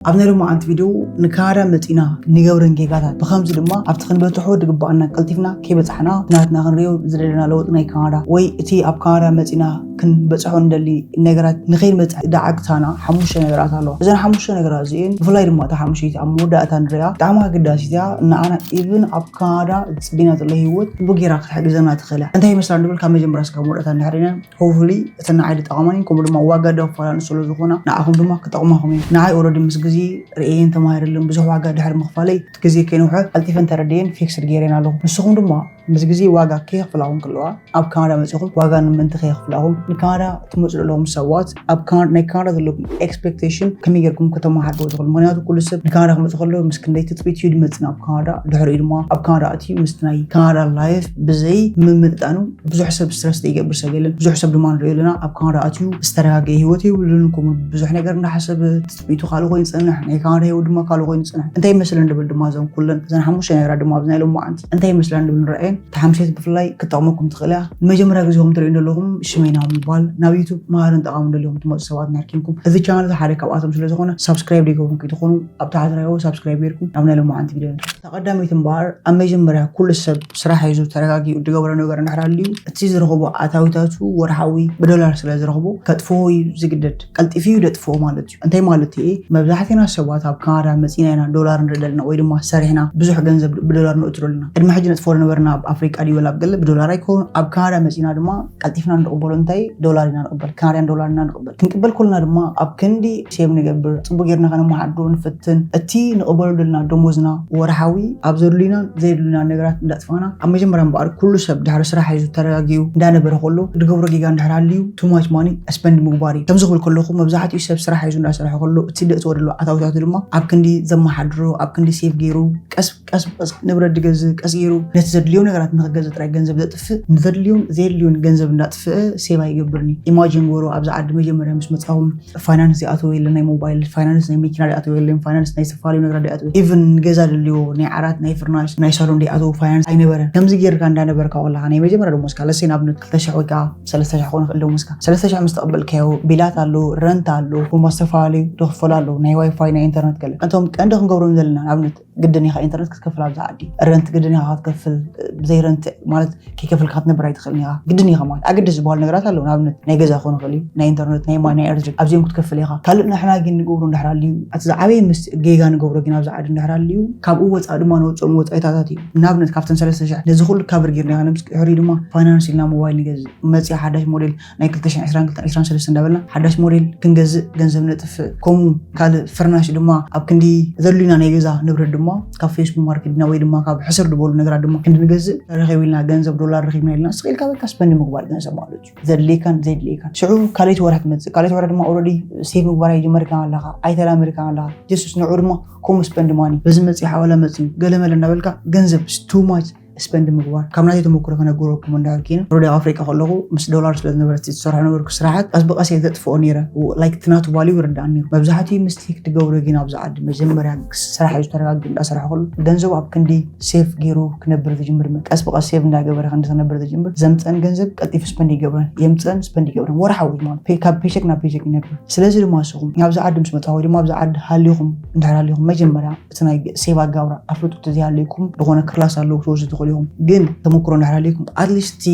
ኣብ ናይ ሎማዓንቲ ቪድዮ ንካናዳ መፂና ንገብረን ጌጋታት፣ ብኸምዚ ድማ ኣብቲ ክንበፅሖ ዝግባኣና ቀልጢፍና ከይበፃሕና ናትና ክንሪኦ ዝደለና ለውጢ ናይ ካናዳ ወይ እቲ ኣብ ካናዳ መፂና ክንበፅሖ እንደሊ ነገራት ንኸይንበፅሕ ዳዓግታና ሓሙሽተ ነገራት ኣለዋ። እዘን ሓሙሽተ ነገራት እዚኤን ብፍላይ ድማ እታ ሓሙሽተይቲ ኣብ መወዳእታ ንሪኣ ብጣዕሚ ኣገዳሲት እያ። ንዓና ኢቭን ኣብ ካናዳ ዝፅበየና ዘሎ ህይወት ፅቡቅ ጌራ ክትሕግዘና ትኽእል እያ። እንታይ ይመስላ ንብል ካብ መጀመርያ እስካብ መወዳእታ እንድሕር ኢና ሆፕፉሊ እተን ንዓይ ዝጠቐማኒ ከምኡ ድማ ዋጋ ደፋላኒ ስለ ዝኾና ንዓኹም ድማ ክጠቕማኹም እዩ። ንዓይ ኦረዲ ምስ ግዜ ርእየን ተማሂረለን ብዙሕ ዋጋ ድሕሪ ምኽፋለይ እቲ ግዜ ከይነውሐ ቀልጢፈን ተረድየን ፊክስድ ገይረን ኣለኹ። ንስኹም ድማ ምስ ግዜ ዋጋ ከየኽፍላኹም ከለዋ ኣብ ካናዳ መፂኹም ዋጋ ንምንቲ ከየኽፍላኹም ንካናዳ ትመፁ ዘለኹም ሰባት ኣብ ካና- ናይ ካናዳ ዘለኩም ኤክስፔክቴሽን ከመይ ጌርኩም ከተመሓድርዎ ትኽእሉ። ምክንያቱ ኩሉ ሰብ ንካናዳ ክመፅእ ከሎ ምስ ክንደይ ትፅቢት እዩ ዝመፅእ ናብ ካናዳ፣ ድሕሪኡ ድማ ኣብ ካናዳ ኣትዩ ምስቲ ናይ ካናዳ ላይፍ ብዘይ ምምጥጣኑ ብዙሕ ሰብ ስትረስ ዘይገብር ሰብ የለን። ብዙሕ ሰብ ድማ ንሪኦ ኣለና ኣብ ካናዳ ኣትዩ ዝተረጋገየ ህይወት የብሉን። ከምኡ ብዙሕ ነገር እንዳሓሰበ ትፅቢቱ ካልእ ኮይኑ ይፀንሕ፣ ናይ ካናዳ ህይወት ድማ ካልእ ኮይኑ ይፀንሕ። እንታይ ይመስለን ንብል ድማ እዞም ኩለን እዘን ሓሙሽተ ነገራት ድማ ኣብዚ ናይ ሎማዓንቲ እንታይ ይመስለን ንብል ንረኣየን። እታ ሓምሸይቲ ብፍላይ ክትጠቕመኩም ትኽእል እያ። ንመጀመርያ ግዜኹም ትርእዩ ዘለኹም ሽመይ ናሆም ይበሃል። ናብ ዩቱብ መሃርን ጠቓምን ደልዮም ትመፁ ሰባት እንድሕር ኬንኩም እዚ ቻናል እዚ ሓደ ካብኣቶም ስለ ዝኾነ ሳብስክራይብ ዘይገበርኩም ከይትኾኑ ኣብ ታሕቲ ትሪእዎ ሳብስክራይብ ጌርኩም ናብ ናይ ሎማዓንቲ ቪድዮ ንኸይድ። እታ ቀዳመይቲ እምበኣር ኣብ መጀመርያ ኩሉ ሰብ ስራሕ ሒዙ ተረጋጊኡ ዝገብሮ ነገር እንድሕር ኣልዩ እቲ ዝረኽቦ ኣታዊታቱ ወርሓዊ ብዶላር ስለ ዝረኽቦ ከጥፍኦ እዩ ዝግደድ። ቀልጢፉ እዩ ዘጥፍኦ ማለት እዩ። እንታይ ማለት እየ? መብዛሕትና ሰባት ኣብ ካናዳ መፂና ኢና ዶላር ንርኢ ዘለና ወይ ድማ ሰሪሕና ብዙሕ ገንዘብ ብዶላር ነእቱ ኣለና። ቅድሚ ሕጂ ነጥፍኦ ነበርና ኣብ ኣፍሪቃ ድዩ ወላ ኣብ ገለ ብዶላር ኣይኮን። ኣብ ካናዳ መፂና ድማ ቀልጢፍና ንቕበሎ እንታይ ዶላር ኢና ንቕበል፣ ካናዳያን ዶላር ኢና ንቕበል። ክንቅበል ከለና ድማ ኣብ ክንዲ ሴቭ ንገብር፣ ፅቡቅ ጌርና ከነመሓድሮ ንፍትን። እቲ ንቕበሎ ዘለና ደሞዝና ወርሓዊ ኣብ ዘድልዩናን ዘየድልዩና ነገራት እንዳጥፋና ኣብ መጀመርያ እምበኣር ኩሉ ሰብ ድሕሪ ስራሕ ሒዙ ተረጋጊኡ እንዳነበረ ከሎ ዝገብሮ ጌጋ እንድሕር ሃልዩ ቱ ማች ማኒ ስፐንድ ምግባር እዩ። ከምዚ ክብል ከለኹ መብዛሕትኡ ሰብ ስራሕ ሒዙ እንዳሰርሐ ከሎ እቲ ደእትዎ ዘሎ ኣታዊታቱ ድማ ኣብ ክንዲ ዘመሓድሮ ኣብ ክንዲ ሴቭ ገይሩ ቀስ ቀስ ብቀስ ንብረት ዝገዝእ ቀስ ገይሩ ነቲ ዘድልዮ ነገራት ንክገዝእ ጥራይ ገንዘብ ዘጥፍእ ንዘድልዮን ዘየድልዮን ገንዘብ እንዳጥፍአ ሴቭ ኣይገብርን እዩ። ኢማጂን ግበሩ ኣብዚ ዓዲ መጀመርያ ምስ መፃኹም ፋይናንስ ይኣተወ የለን፣ ናይ ሞባይል ፋይናንስ፣ ናይ መኪና ይኣተወ የለን፣ ፋይናንስ ናይ ዝተፈላለዩ ነገራት ይኣተወ፣ ኢቭን ገዛ ደልዮ ናይ ዓራት ናይ ፍርናሽ ናይ ሳሎን ይኣተወ ፋይናንስ ኣይነበረን። ከምዚ ጌርካ እንዳነበርካ ከለካ ናይ መጀመርያ ደሞዝካ ለሴ ንኣብነት ክልተ ሽሕ ወይ ከዓ ሰለስተ ሽሕ ክኾን ይኽእል ደሞዝካ ሰለስተ ሽሕ ምስ ተቐበልካዮ ቢላት ኣሎ፣ ረንት ኣሎ፣ ድማ ዝተፈላለዩ ዝኽፈሉ ኣለዉ ናይ ዋይፋይ ናይ ኢንተርነት ገለ። እቶም ቀንዲ ክንገብሮም ዘለና ንኣብነት ግድን ኢኻ ኢንተርነት ክትከፍል ኣብዚ ዓዲ ረንት ግድን ኢኻ ክትከፍል፣ ብዘይ ረንት ማለት ከይከፈልካ ክትነብር ኣይትኽእልን ኢኻ። ግድን ኢኻ ማለት ኣገደስቲ ዝበሃሉ ነገራት ኣለዉ ንኣብነት ናይ ገዛ ክኾን ይኽእል እዩ ናይ ኢንተርነት ናይ ማይ ናይ ኤርትሪ ኣብዚኦም ክትከፍል ኢኻ። ካልእ ንሕና ግን ንገብሮ እንድሕር ኣልዩ እቲ ዝዓበየ ምስ ጌጋ ንገብሮ ግን ኣብዚ ዓዲ እንድሕር ኣልዩ ካብኡ ወፃእ ድማ ነውፅኦም ወፃኢታታት እዩ። ንኣብነት ካብተን ሰለስተ ሽሕ ነዚ ኩሉ ካቨር ጌርና ኢና ነምስ ሕሪ ድማ ፋይናንስ ኢልና ሞባይል ንገዝእ መፅያ ሓዳሽ ሞዴል ናይ ክልተ ሽሕን ዕስራን ክልተን ዕስራን ሰለስተን እንዳበልና ሓዳሽ ሞዴል ክንገዝእ ገንዘብ ነጥፍእ። ከምኡ ካልእ ፍርናሽ ድማ ኣብ ክንዲ ዘድልዩና ናይ ገዛ ንብረት ድማ ካብ ፌስቡክ ማርኬት ድና ወይ ድማ ካብ ሕስር ዝበሉ ነገራት ድማ ክንዲ ንገዝእ ረኺብ ኢልና ገንዘብ ዶላር ረኺብና ኢልና ስቕ ኢልካ በቃ ስፐንድ ምግባር ገንዘብ ማለት እዩ። ዘድልየካን ዘድልየካን ሽዑ ካልኣይቲ ወርሒ ትመፅእ። ካልኣይቲ ወርሒ ድማ ኦረዲ ሴቭ ምግባር ኣይጀመርካን ኣለኻ ኣይተላመድካን ኣለኻ። ጀስስ ንዑ ድማ ከምኡ ስፐንድ ማኒ በዚ መፅእ ሓዋላ መፅእ ገለመለ እንዳበልካ ገንዘብ ቱ ማች ስፐንድ ምግባር። ካብ ናተይ ተመክሮ ክነግረኩም እንዳበልኩ ኢና ሮዲ ኣብ ኣፍሪቃ ከለኹ ምስ ዶላር ስለ ዝነበረ እቲ ዝሰርሖ ነበርኩ ስራሓት ቀስ ብቀስ እየ ዘጥፍኦ ነይረ። ላይክ እቲ ናቱ ቫልዩ ይርዳእኒ ነይሩ። መብዛሕትኡ ምስቴክ ትገብሮ ግን ኣብዚ ዓዲ መጀመርያ ስራሕ እዩ ዝተረጋግእ እንዳሰራሕ ከሎ ገንዘቡ ኣብ ክንዲ ሴፍ ገይሩ ክነብር ዝጅምር መ- ቀስ ብቀስ ሴፍ እንዳገበረ ክንዲ ክነብር ዝጅምር ዘምፀን ገንዘብ ቀልጢፉ ስፐንድ ይገብረን የምፀን ስፐንድ ይገብረን ወርሓዊ ማለት ፔ- ካብ ፔቸክ ናብ ፔቸክ ይነብር። ስለዚ ድማ ንስኹም ኣብዚ ዓዲ ምስ መፃኹ ወይ ድማ ኣብዚ ዓዲ ሃሊኹም እንድሕር ሃሊኹም መጀመርያ እቲ ናይ ሴቭ ኣጋብራ ኣፍልጡ። ተዘይሃለይኩም ዝኾነ ክላስ ኣለዉ ክትወስዱ ትኽእሉ ኢኹም። ግን ተመክሮ እንድሕር ሃለይኩም ኣትሊስት እቲ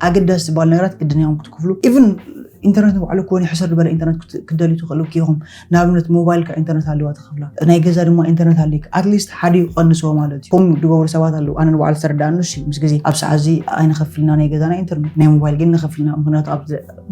ኣገዳሲ ዝበሃል ነገራት ግድን ኢኹም ክትክፍሉ። ኢቭን ኢንተርነት ንባዕሉ ኮነ ሕስር ዝበለ ኢንተርነት ክት- ክትደልዩ ትኽእሉ ኢኹም። ንኣብነት ሞባይልካ ኢንተርነት ኣለዋ ትኸፍላ፣ ናይ ገዛ ድማ ኢንተርነት ኣለካ። ኣትሊስት ሓደ ክቐንስዎ ማለት እዩ። ከምኡ ዝገብሩ ሰባት ኣለዉ። ኣነ ንባዕሉ ዝተረዳእኒ እሱ እዩ። ምስ ግዜ ኣብ ሰዓት እዚ ኣይንኸፍልና ናይ ገዛና ኢንተርነት፣ ናይ ሞባይል ግን ንኸፍልና። ምክንያቱ ኣብ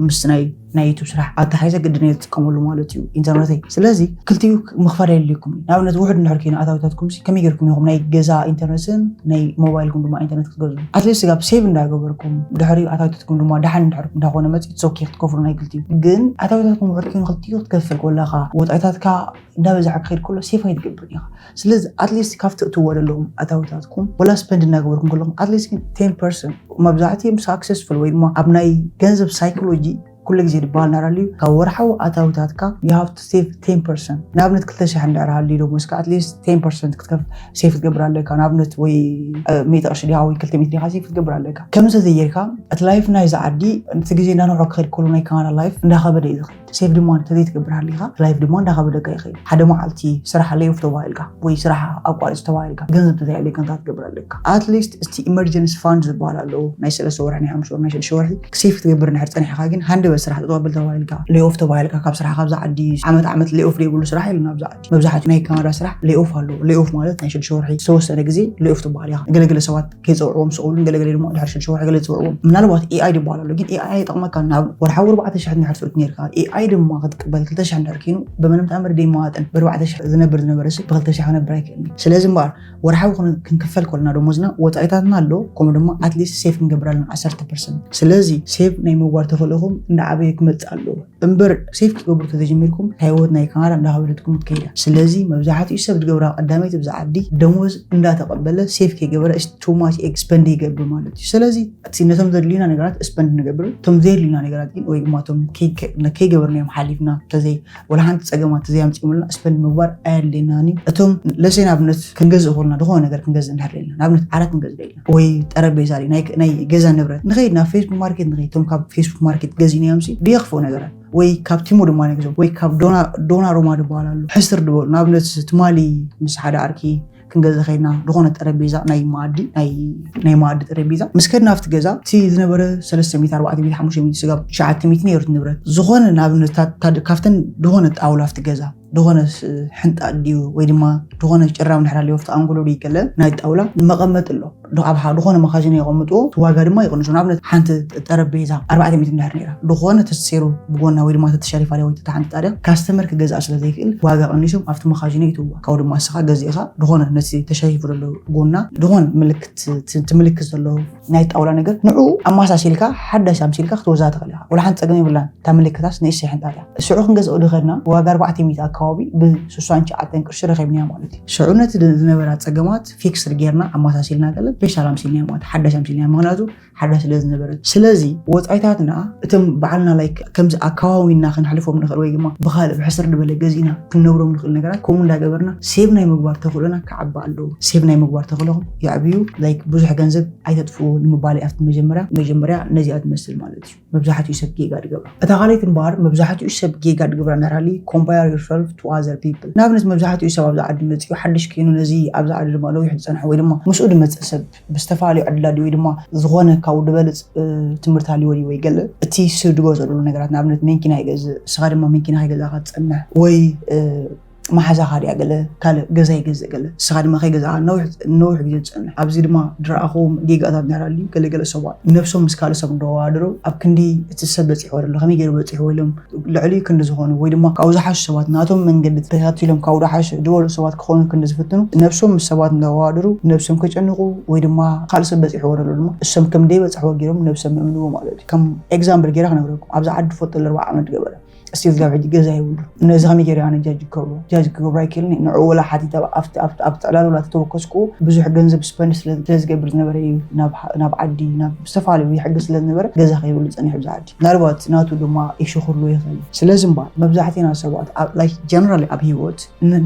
ምስ ናይ ናይ ዩቱብ ስራሕ ኣተሓሒዘ ግድን እየ ዝጥቀመሉ ማለት እዩ ኢንተርነተይ። ስለዚ ክልቲኡ ምኽፋል የድልየኩም እዩ። ንኣብነት ውሑድ እንድሕር ኮይኑ ኣታዊታትኩም ሲ ከመይ ጌርኩም ኢኹም ናይ ገዛ ኢንተርነትን ናይ ሞባይልኩም ድማ ኢንተርነት ክትገዝኡ ኣትሊስት ጋብ ሴቭ እንዳገበርኩም ድሕሪ ኣታዊታትኩም ድማ ደሓን እንድሕር እንዳኾነ መፂ ሶኪ ክትከፍሉ ናይ ክልቲኡ። ግን ኣታዊታትኩም ውሑድ ኮይኑ ክልቲኡ ክትከፍል ከለኻ ወፃኢታትካ እንዳበዛሕ ክኸይድ ከሎ ሴፍ ኣይትገብርን ኢኻ። ስለዚ ኣትሊስት ካብ ትእትዎ ዘለኹም ኣታዊታትኩም ወላ ስፐንድ እናገበርኩም ከለኹም ኣትሊስት ግን ቴን ፐርሰንት መብዛሕትኦም ሳክሰስፉል ወይ ድማ ኣብ ናይ ገንዘብ ሳይኮሎጂ ኩሉ ግዜ ዝበሃል ናራልዩ ካብ ወርሓዊ ኣታዊታትካ you have to save ten percent። ንኣብነት ክልተ ሽሕ እንድሕር ሃልዩ ደሞዝካ ኣትሊስት ቴን ፐርሰንት ክትከፍ ሴፍ ክትገብር ኣለካ። ንኣብነት ወይ ሚእቲ ቅርሺ ዲኻ ወይ ክልተ ሚእቲ ዲኻ ሴፍ ክትገብር ኣለካ። ከምዚ ዘይርካ እቲ ላይፍ ናይዚ ዓዲ እቲ ግዜ እንዳነውሖ ክኸድ ከሎ ናይ ካናዳ ላይፍ እንዳኸበደ እዩ ዝኸድ። ሴቭ ድማ እንተዘይትገብር ሃሊኻ ላይፍ ድማ እንዳኸበደካ ይኸይድ። ሓደ መዓልቲ ስራሕ ሌይ ኦፍ ተባሂልካ ወይ ስራሕ ኣቋርፅ ተባሂልካ ገንዘብ ተዘይኣለካ እንታይ ትገብር ኣለካ? ኣትሊስት እቲ ኢመርጀንሲ ፋንድ ዝበሃል ኣለዉ ናይ ሰለስተ ወርሒ ናይ ሓሙሽተ ወርሒ ናይ ሽዱሽተ ወርሒ ሴፍ ክትገብር እንድሕር ፀኒሕካ ግን ሃንደበት ስራሕ ተቐበል ተባሂልካ ሌይ ኦፍ ተባሂልካ ካብ ስራሕ ካብዛ ዓዲ ዓመት ዓመት ሌይ ኦፍ ዘይብሉ ስራሕ የለን። ኣብዚ ዓዲ መብዛሕትኡ ናይ ካናዳ ስራሕ ሌይ ኦፍ ኣለዎ። ሌይ ኦፍ ማለት ናይ ሽዱሽተ ወርሒ ዝተወሰነ ግዜ ሌይ ኦፍ ትበሃል ኢኻ። ገለገለ ሰባት ከይፀውዕዎም ስቕ ኢሉ ገለገለ ድማ ድሕሪ ሽዱሽተ ወርሒ ገለ ይፅውዕዎም። ምናልባት ኤኣይ ይበሃል ኣሎ ግን ኤኣይ ኣይጠቕመካ። ናብ ወርሓዊ ኣርባዕተ ሽሕ እንድሕር ትእቱ ነርካ ኤኣይ ድማ ክትቅበል ክልተ ሽሕ እንድሕር ኮይኑ ብምንም ተኣምር ደይመዋጥን ብኣርባዕተ ሽሕ ዝነብር ዝነበረ ሰብ ብክልተ ሽሕ ክነብር ኣይክእልን። ስለዚ እምበኣር ወርሓዊ ክን- ክንክፈል ከለና ደሞዝና ወፃኢታትና ኣሎ ከምኡ ድማ ኣትሊስት ሴፍ ክንገብር ኣለና ዓሰርተ ፐርሰንት። ስለዚ ሴፍ ናይ ምግባር ተኽእሎኹም እንዳዓበየ ክመፅእ ኣለዎ። እምበር ሴፍ ክትገብሩ ተተጀሚርኩም ህይወት ናይ ካናዳ እንዳኸበደትኩም ትከይዳ። ስለዚ መብዛሕትኡ ሰብ ዝገብራ ቀዳመይቲ ብዛ ዓዲ ደሞዝ እንዳተቐበለ ሴፍ ከይገበረ ቱማች ኤክስፐንድ ይገብር ማለት እዩ። ስለዚ እቲ ነቶም ዘድልዩና ነገራት ስፐንድ ንገብር፣ እቶም ዘየድልዩና ነገራት ግን ወይ ድማ እቶም ከይ- ከ- ከይገበርናዮም ሓሊፍና ተዘይ ወላ ሓንቲ ፀገማት ተዘይ ኣምፂኦምልና ስፐንድ ምግባር ኣየድልየናን እዩ። እቶም ለሰይ ንኣብነት ክንገዝእ ከለና ዝኾነ ነገር ክንገዝእ እንድሕር ደልና ንኣብነት ዓራት ክንገዝእ ደልና ወይ ጠረጴዛ ድዩ ናይ ናይ ገዛ ንብረት ንኸይድ ናብ ፌስቡክ ማርኬት ንኸይድ እቶም ካብ ፌስቡክ ማርኬት ገዚእናዮም ሲ ብየኽፍኡ ነገራት ወይ ካብ ቲሞ ድማ ንግዞም ወይ ካብ ዶና ዶና ሮማ ዝበሃል ኣሎ ሕስር ድበሉ ንኣብነት ትማሊ ምስ ሓደ ዓርኪ ክንገዝእ ከይድና ዝኾነ ጠረጴዛ ናይ መኣዲ ናይ ናይ መኣዲ ጠረጴዛ ምስ ከድና ኣብቲ ገዛ እቲ ዝነበረ ሰለስተ ሚእቲ ኣርባዕተ ሚእቲ ሓሙሽተ ሚእቲ ስጋብ ትሽዓተ ሚእቲ ነይሩ እቲ ንብረት ዝኾነ ንኣብነት ካብተን ዝኾነ ጣውላ ኣብቲ ገዛ ዝኾነ ሕንጣ ድዩ ወይ ድማ ዝኾነ ጭራም ድሕር ኣለዎ ኣብቲ ኣንጎሎ ድዩ ገለ ናይ ጣውላ መቐመጢ ኣሎ ኣብ ሓደ ዝኾነ መኻዚኖ የቐምጥዎ እቲ ዋጋ ድማ ይቕንሶ ንኣብነት ሓንቲ ጠረጴዛ ኣርባዕተ ሚእቲ እንድሕር ነይራ ዝኾነ ተሰይሩ ብጎና ወይ ድማ ተተሸሪፋ ወይ ተተሓንጣ ድያ ካስተመር ክገዝኣ ስለ ዘይክእል ዋጋ ቀኒሶም ኣብቲ መኻዚኖ ይትዋ ካብኡ ድማ እስኻ ገዚእኻ ዝኾነ ነቲ ተሸሪፉ ዘሎ ጎና ዝኾነ ምልክት ትምልክት ዘሎ ናይ ጣውላ ነገር ንዑ ኣማሳሲልካ ሓዳሽ ኣምሲልካ ክትወዛ ትኽእል ኢኻ ወላ ሓንቲ ፀገም የብላን እታ ምልክታስ ንእሽተይ ሕንጣት እያ ሽዑ ክንገዝኦ ድኸድና ዋጋ ኣርባዕተ ሚእቲ ኣካባቢ ብስሳን ትሽዓተን ቅርሺ ረኺብናያ ማለት እዩ ሽዑ ነቲ ዝነበራ ፀገማት ፊክስድ ጌርና ኣማሳሲልና ገለ ስፔሻል ኣምሲልናያ ማለት ሓዳሽ ኣምሲልናያ ምክንያቱ ሓዳሽ ስለ ዝነበረት ስለዚ ወፃኢታትና እቶም በዓልና ላይክ ከምዚ ኣካባቢና ክንሕልፎም ንኽእል ወይ ድማ ብካልእ ብሕስር ዝበለ ገዚእና ክንነብሮም ንኽእል ነገራት ከምኡ እንዳገበርና ሴቭ ናይ ምግባር ተኽእሎና ክዓቢ ኣለዎ ሴቭ ናይ ምግባር ተኽእሎኹም የዕብዩ ላይክ ብዙሕ ገንዘብ ኣይተጥፍኡ ንምባል ኣብቲ መጀመርያ መጀመርያ ነዚኣ ትመስል ማለት እዩ መብዛሕትኡ ሰብ ጌጋ ድገብራ እታ ካልኣይቲ እምበኣር መብዛሕትኡ ሰብ ጌጋ ድገብራ እንድሕር ሃልዩ compare yourself to other people ንኣብነት መብዛሕትኡ ሰብ ኣብዛ ዓዲ መፂኡ ሓድሽ ኮይኑ ነዚ ኣብዛ ዓዲ ድማ ነዊሕ ዝፀንሐ ወይ ድማ ምስኡ ድመፅእ ሰብ ብዝተፈላለዩ ዕድላት ወይ ድማ ዝኾነ ካብኡ ድበልፅ ትምህርቲ ሃልይዎ ድዩ ወይ ገለ እቲ ስድጎ ዘለሉ ነገራት ንኣብነት መንኪና ይገዝእ እስኻ ድማ መንኪና ከይገዛእካ ትፀንሕ ወይ መሓዛኻ ድያ ገለ ካልእ ገዛ ይገዝእ ገለ እስኻ ድማ ከይገዛእካ ነዊሕ ግዜ ትፀንሕ ኣብዚ ድማ ድረኣኹም ጌጋታት ናራልዩ ገለገለ ሰባት ነብሶም ምስ ካልእ ሰብ እንደዋድሩ ኣብ ክንዲ እቲ ሰብ በፂሕዎ ደሎ ከመይ ገይሩ በፂሕዎ ኢሎም ልዕሊ ክንዲ ዝኾኑ ወይ ድማ ካብኡ ዝሓሹ ሰባት ናቶም መንገዲ ተኸቲሎም ካብኡ ዝሓሹ ዝበሉ ሰባት ክኾኑ ክንዲ ዝፍትኑ ነብሶም ምስ ሰባት እንዳዋድሩ ነብሶም ከጨንቁ ወይ ድማ ካልእ ሰብ በፂሕዎ ደሎ ድማ እሶም ከም ደይበፅሕዎ ገይሮም ነብሶም የእምንዎ ማለት እዩ ከም ኤግዛምፕል ገይረ ክነግረኩም ኣብዚ ዓዲ ፎጦ ለርባ ዓመት ገበረ ስቲል ጋብ ሕጂ ገዛ ይብሉ ነዚ ከመይ ገይረ ኣነ ጃጅ ክገብሮ ጃጅ ክገብሮ ኣይክእልን ንዑ ወላ ሓቲተ ኣብቲ ዕላል ወላ ተተወከስኩ ብዙሕ ገንዘብ ስፐንድ ስለዝገብር ዝነበረ እዩ ናብ ዓዲ ናብ ዝተፈላለዩ ይሕግዝ ስለዝነበረ ገዛ ከይብሉ ፀኒሑ ብዛ ዓዲ ምናልባት ናቱ ድማ ኢሹ ክህሉ ይኽእል ስለዚ እምበኣር መብዛሕትና ሰባት ጀነራሊ ኣብ ህይወት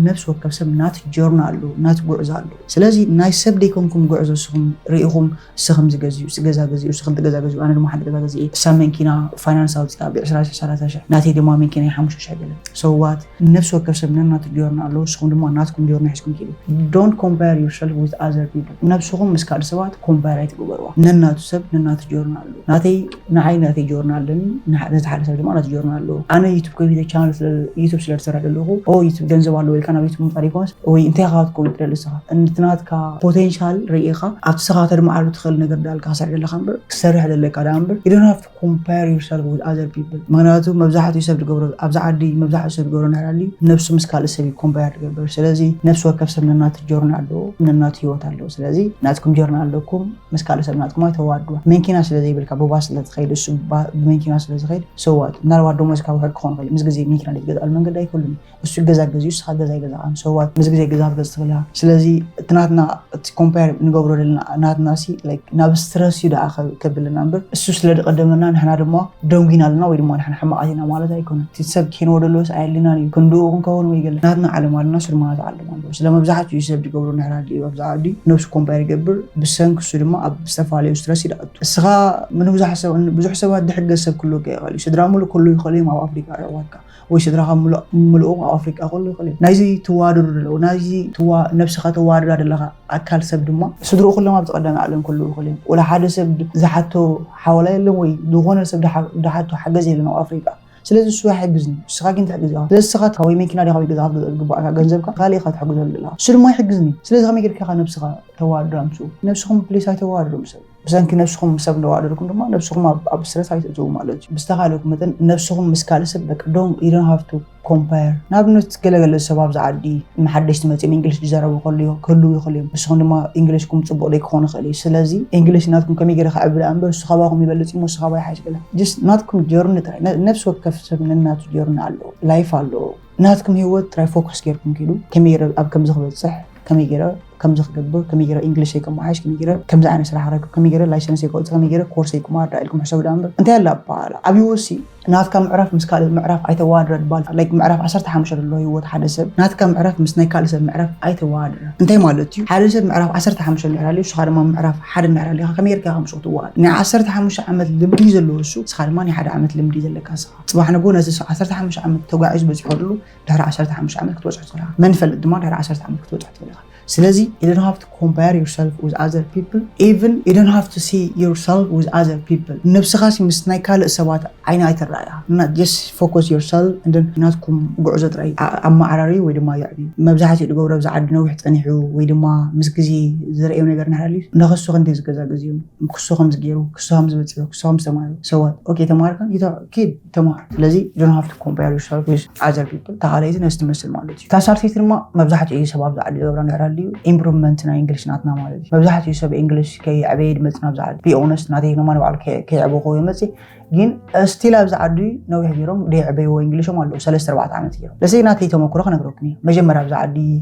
ነብሲ ወከፍ ሰብ ናት ጆርና ኣሎ ናት ጉዕዞ ኣሎ ስለዚ ናይ ሰብ ደይኮንኩም ጉዕዞ ስኹም ርኢኹም ስኸም ዝገዝዩ ስገዛ ገዝዩ ስኽልተ ገዛ ገዝዩ ኣነ ድማ ሓደ ገዛ ገዝየ እሳ መንኪና ፋይናንስ ኣውፅኣ ብ ዕስራ ሺሕ ሰላሳ ሺሕ ናተይ ድማ መንኪና ሓሙሽተ ሺሕ ገለ ሰዋት ነብሲ ወከፍ ሰብ ነናቱ ጆርና ኣለዎ ንስኹም ድማ ናትኩም ጆርና ሒዝኩም ኪዱ don't compare yourself with other people ነብስኹም ምስ ካልእ ሰባት ኮምፓየር ኣይትግበርዋ ነናቱ ሰብ ነናቱ ጆርና ኣለዎ ናተይ ንዓይ ናተይ ጆርና ኣለኒ ነቲ ሓደ ሰብ ድማ ናቱ ጆርና ኣለዎ ኣነ ዩቱብ ከፊተ ቻነል ዩቱብ ስለ ዝሰርሕ ዘለኹ ኦ ዩቱብ ገንዘብ ኣለዎ ኢልካ ናብ ዩቱብ ምምፃእ ዘይኮነስ ወይ እንታይ ኢኻ ክትከውን ትደሊ ንስኻ እቲ ናትካ ፖቴንሻል ርኢኻ ኣብቲ ንስኻ ከተድምዓሉ ትኽእል ነገር ዳልካ ክትሰርሕ ዘለኻ እምበር ክትሰርሕ ዘለካ ደኣ እምበር you don't have to compare yourself with other people ምኽንያቱ መብዛሕትኡ ሰብ ዝገብሮ ኣብዚ ዓዲ መብዛሕትኡ ሰብ ዝገብሮ እንድሕር ሃልዩ ነብሱ ምስ ካልእ ሰብ እዩ ኮምፓየር ዝገብር ስለዚ ነብሲ ወከፍ ሰብ ነናቱ ጆርኒ ኣለዎ ነናቱ ህይወት ኣለዎ ስለዚ ናትኩም ጆርኒ ኣለኩም ምስ ካልእ ሰብ ናትኩም ኣይተዋድዋ መንኪና ስለ ዘይብልካ ብባስ ስለ ዝኸይድ እሱ ብመንኪና ስለ ዝኸይድ so what ምናልባት ደሞዝካ ውሕድ ክኸውን ይኽእል ምስ ግዜ መንኪና ዘይትገዝኣሉ መንገዲ ኣይክህሉን እዩ እሱ ገዛ ገዚኡ ንስኻ ገዛ ኣይገዛእካን so what ምስ ግዜ ገዛ ክትገዝእ ትኽእል ኢኻ ስለዚ እቲ ናትና እቲ ኮምፓየር ንገብሮ ዘለና ናትና ሲ like ናብ ስትረስ እዩ ደኣ ከብለና እምበር እሱ ስለ ዝቐደመና ንሕና ድማ ደንጒና ኣለና ወይ ድማ ንሕና ሕማቓት ኢና ማለት ኣይኮ ኣይኮነን። እቲ ሰብ ኪንዎ ደሎስ ኣየድልናን እዩ፣ ክንድኡ ክንከውን ወይ ገለ። ናትና ዓለም ኣለና፣ ስርማናት ዓለም ኣለዎ። ስለ መብዛሕትኡ ሰብ ዝገብሮ ንሕራድ እዩ። ኣብዚ ዓዲ ነብሱ ኮምፓየር ይገብር፣ ብሰንኪ እሱ ድማ ኣብ ዝተፈላለዩ ስትረስ ይደኣቱ። እስኻ ምንብዛሕ ሰብ፣ ብዙሕ ሰባት ዝሕገዝ ሰብ ክህልወካ ይኽእል እዩ። ስድራ ሙሉእ ክህልዉ ይኽእሉ እዮም ኣብ ኣፍሪቃ ኣሕዋትካ፣ ወይ ስድራኻ ምሉእ-፣ ምሉኦም ኣብ ኣፍሪቃ ክህልዉ ይኽእሉ እዮም። ናይዚ ትዋደዱ ዘለዉ፣ ናይዚ ትዋ-፣ ነብስኻ ተዋድዳ ዘለኻ ኣካል ሰብ ድማ ስድርኡ ኩሎም ኣብዚ ቀዳማይ ዓለም ክህልዉ ይኽእሉ እዮም። ወላ ሓደ ሰብ ዝሓቶ ሓወላ የለን ወይ ዝኾነ ሰብ ዝሓ-፣ ዝሓቶ ሓገዝ የለን ኣብ ኣፍሪቃ። ስለዚ እሱ ኣይሕግዝን እዩ። ንስኻ ግን ትሕግዝ ኢኻ። ስለዚ ንስኻ ወይ መኪና ዲኻ ወይ ገዛ ክትገዝእ ዝግባእካ ገንዘብካ ካልእ ኢኻ ትሕግዘሉ ዘለኻ። እሱ ድማ ኣይሕግዝን እዩ። ስለዚ ከመይ ጌርካ ኢኻ ነብስኻ ተዋድዳ ምስኡ? ነብስኹም ፕሊስ ኣይተዋድዱ ምስ ሰብ። ብሰንኪ ነብስኹም ምስ ሰብ እንዳዋደድኩም ድማ ነብስኹም ኣብ፣ ኣብ ስትረስ ኣይትእትዉ ማለት እዩ። ብዝተኻእለኩም መጠን ነብስኹም ምስ ካልእ ሰብ በቃ don't፣ you don't have to compare። ንኣብነት ገለገለ ሰብ ኣብዚ ዓዲ ንሓደሽቲ መጺኦም እንግሊሽ ዝዛረቡ ክህልዉ፣ ክህልዉ ይኽእሉ እዮም። ንስኹም ድማ እንግሊሽኩም ጽቡቕ ዘይክኾን ይኽእል እዩ። ስለዚ እንግሊሽ ናትኩም ከመይ ገይረ ከዕብላ እምበር እሱ ካባኹም ይበልጽ እሞ እሱ ካባይ ይሓይሽ ገለ። Just ናትኩም ጆርኒ ጥራይ። ነ-፣ ነብሲ ወከፍ ሰብ ነናቱ ጆርኒ ኣለዎ፣ ላይፍ ኣለዎ። ናትኩም ህይወት ጥራይ ፎከስ ጌርኩም ኪዱ። ከመይ ገይረ ኣብ ከምዚ ክበጽሕ፣ ከመይ ገይረ ከምዚ ክገብር፣ ከመይ ገይረ እንግሊሸይ ከመሓይሽ፣ ከመይ ገይረ ከምዚ ዓይነት ስራሕ ክረክብ፣ ከመይ ገይረ ላይሰንሰይ ከውጽእ፣ ከመይ ገይረ ኮርሰይ ክመሃር ደኣ ኢልኩም ሕሰቡ ደኣ እምበር። እንታይ ኣለ ኣበሃህላ? ኣብ ህይወትሲ ናትካ ምዕራፍ ምስ ካልእ ምዕራፍ ኣይተዋድዳ ድባል። ላይክ ምዕራፍ ዓሰርተ ሓሙሽተ ዘሎ ህይወት ሓደ ሰብ፣ ናትካ ምዕራፍ ምስ ናይ ካልእ ሰብ ምዕራፍ ኣይተዋድዳ። እንታይ ማለት እዩ? ሓደ ሰብ ምዕራፍ ዓሰርተ ሓሙሽተ እንድሕር ሃልዩ፣ ንስኻ ድማ ምዕራፍ ሓደ እንድሕር ሃልዩካ፣ ከመይ ጌርካ ኢኻ ምስኡ ክትዋሃድ? ናይ ዓሰርተ ሓሙሽተ ዓመት ልምዲ ዘለዎ እሱ፣ ንስኻ ድማ ናይ ሓደ ዓመት ልምዲ ዘለካ ንስኻ። ጽባሕ ንግሆ ነዚ ዓሰርተ ሓሙሽተ ዓመት ተጓዒዙ በጺሑ ከሎ፣ ድሕሪ ዓሰርተ ሓሙሽተ ዓመት ክትበጽሖ ትኽእል ኢኻ። መን ይፈልጥ ድማ ድሕሪ ዓሰርተ ዓመት ክትበጽሖ ትኽእል ኢኻ። ስለዚ you don't have to compare yourself with other people, even you don't have to see yourself with other people። ነብስኻ ሲ ምስ ናይ ካልእ ሰባት ዓይኒ ኣይትረኣያ። እና just focus yourself and then ናትኩም ጉዕዞ ጥራይ ኣ-፣ ኣመዓራርዩ ወይ ድማ የዕብዩ። መብዛሕትኡ ዝገብሮ ኣብዚ ዓዲ ነዊሕ ጸኒሑ ወይ ድማ ምስ ግዜ ዝረእዮ ነገር እንድሕር ሃልዩ፣ ንኽሱ ክንደይ ዝገዛእ ግዜ እዩ። ክሱ ከምዚ ገይሩ፣ ክሱ ከምዚ በጺሑ፣ ክሱ ከምዚ ተማሂሩ። So what? ኦኬ፣ ተማሃርካ? ይተ-፣ ኪድ ተማሃር። ስለዚ you don't have to compare yourself with other people። እታ ካልኣይቲ ነዚ ትመስል ማለት እዩ። እታ ሳልሰይቲ ድማ መብዛሕትኡ ሰብ ኣብዚ ዓዲ ዝገብራ እንድሕር ሃልዩ ኢምፕሩቭመንት ናይ እንግሊሽ ናትና ማለት እዩ። መብዛሕትኡ ሰብ እንግሊሽ ከይዕበየ ዝመጽእ ናብዚ ዓዲ። Be honest፣ ናተይ ድማ ንባዕሉ ከይ-፣ ከይዕበኹ ይመጽእ። ግን ስቲል ኣብዚ ዓዲ ነዊሕ ገይሮም ደይዕበይዎ እንግሊሾም ኣለዉ። ሰለስተ ኣርባዕተ ዓመት ገይሮም። ለሰይ ናተይ ተመክሮ ክነግረኩም እየ። መጀመርያ ኣብዚ ዓዲ